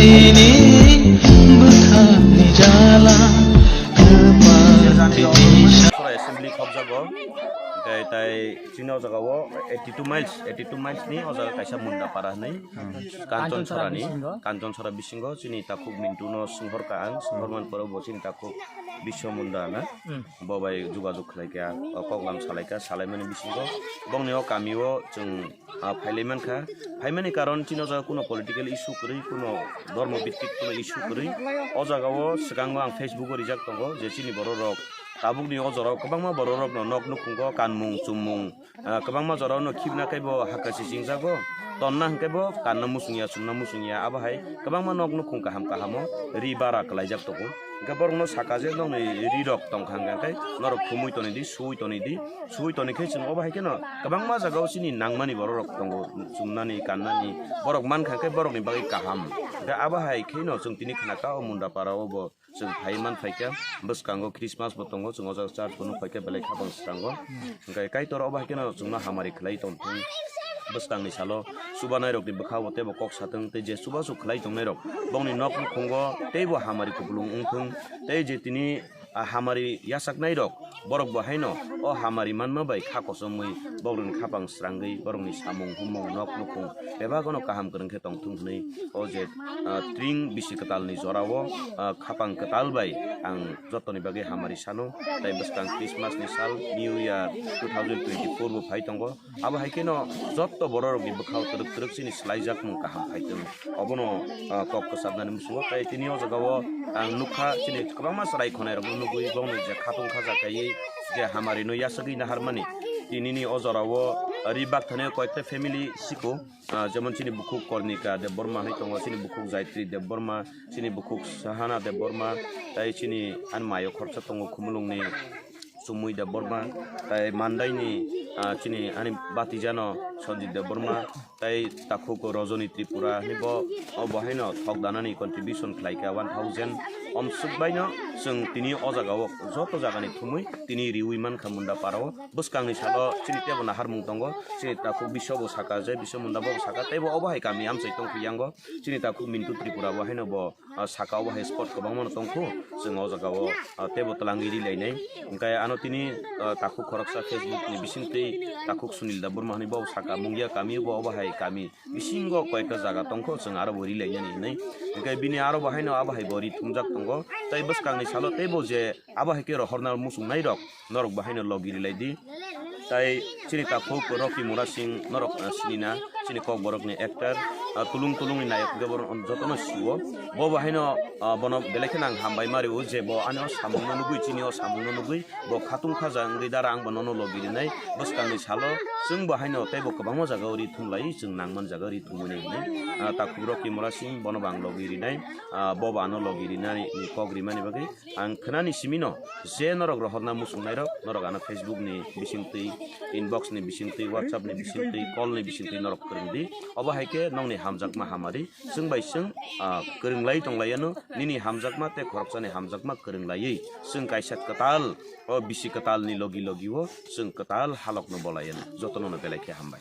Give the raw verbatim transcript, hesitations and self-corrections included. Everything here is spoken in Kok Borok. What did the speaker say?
Ini bwkhakni jala, kwpal tini sa- Sora assembly khobjago, hwnkhe tai chini o jaga o eighty two miles, eighty two miles ni o jaga kaisa Munda para hwnwi, Kanchon Sorani, Kanchon Sora bisingo chini takhuk Mintu no swnghorkha ang, swnghormani pore bo chini takhuk Biswa Munda na, bo bai jogajog khlaikha, o koklam salaikha, salaimani bisingo bongni o kami o chwng ah, phailai mankha. Phaimani karon chini o jaga kuno political issue kwrwi, kuno dhormo bittik kuno issue kwrwi. O jaga o swkango ang Facebook o rijak tongo je chini borok rok tabukni o jora o kwbangma borok rok no nok nukhungo kanmung chumung, ah, kwbangma jora o no khibna khe bo hakha si chingjago. Tonna hwnkhe bo kanna muchungya chumna muchungya abo hai kwbangma nok nukhung kaham kaham o ri bara kwlaijak tongo. Hwnkhe borok no saka je nokni ri rok tongkha hwnkhe norok thumui tonwi di, sui tonwi di. Sui toni khe chwng obo hai kheno kwbangma jaga o chini nangmani borok rok tongo, chumnani, kannani borok mankha khe borokni bagwi kaham. Hwnkhe abo hai kheno chwng tini khnakha o Munda para o bo chwng phai man phaikha, bwskango Christmas bo tongo, chwng o jaga church bo nukphaikha belai khabang srango. Hwnkhe Kaitor obo hai kheno chwngno hamari khlai tongthung, bwskangni salo chubanai rokni bwkha bo teibo kok sathung, tei je chubachu khlai tongnai rok bongni nok nukhungo teibo hamari kupulung wngthung, tei je tini a hamari yachaknai rok, borok bo haino o hamari manma bai kha kochomwi, borokni khapang srangwi, borokni samung humung, nok nukhung bebagono kaham kwrwng khe tongthung hwnwi o je, ah, tring bisi kwtalni jorao, ah, khapang kwtal bai ang jotoni bagwi hamari sano. Tai bwskang Christmas ni sal, New Year two thousand twenty-four bo phai tongo. Abo hai kheno jotto bororokni bwkhao twrwk twrwk chini swlaijakmung kaham phaitwng. Obono, ah, kok kwchabnani muchungo. Tai tini o jagao ang nukha chini kwbangma chwrai khonai rokno nugwi bongni je khatung khaja kaiwi je hamari no yasagwi naharmani. Tinini o jorao ri bakthani koyekta family siko, ah, jemon chini bukhuk Kornika Debbarma hai tongo, chini bukhuk Jaitri Debbarma, chini bukhuk Sahana Debbarma, tai chini ani mayo khoroksa tongo Khumulungni Sumui Debbarma, tai Mandaini, ah, chini ani batijano Sanjit Debbarma, tai takhuk Rajani Tripura, hwnwi bo, o bo haino thok danani contribution khlaikha one thousand. Omswk baino chwng tini o jagao joto jagani thumwi tini riwi mankha Munda parao. Bwskangni salo chini teibo naharmung tongo, chini takhuk Biswa bo saka, je Biswa Munda bo saka, teibo obo hai kami amchai tongkha yango, chini takhuk Mintu Tripura bo haino bo ah, saka o hai spot kwbangma no tongkhu, chwng o jaga o, ah, teibo twlangwi ri lainai. Hwnkhe ano tini, ah, takhuk khoroksa Facebook ni bisingtwi takhuk Sunil Debbarma hwnwi bo saka mungya kami bo obo hai kami bisingo koyekta jaga tongkhu, chwng aro bo ri lainani hwnwi. Hwnkhe bini aro bo haino abo hai bo ri thumjak tongo. Tai bwskangni salo teibo je abo hai khe rohorna muchungnai rok norok bo haino logi ri lai di. Tai chini takhuk Rocky Murasing norok, ah, sinina, chini kokborokni actor, ah, tulung tulungni nayok hwnkhe borok jotono sio. Bo bo haino, ah, bono belai kheno ang hambai ma rio je bo ani o samungno nugwi, chini o samungno nugwi bo khatung khaja wngwi dara ang bo nono logi rinai. Bwskangni salo chwng bo haino teibo kwbangma jagao ri thumlai, chwng nangman jagao ri thumwi nai hwnwi, ah, takhuk Rocky Murasing bono bo ang logi rinai, ah, bo bo ano logi rinani kok rimani bagwi. Ang khnani simino je norok rohorna muchungnairok, norok ano Facebook ni bisingtwi, inbox ni bisingtwi, WhatsApp ni bisingtwi, call ni bisingtwi norok kwrwng di. Obo hai khe nokni hamjakma hamari chwng bai chwng, ah, kwrwng lai tong lai ano. Nini hamjakma tei khoroksani hamjakma kwrwng laiwi chwng kaisa kwtal, o bisi kwtal ni logi logi o chwng kwtal halok no bolai ano. Jotono no belai khe hambai.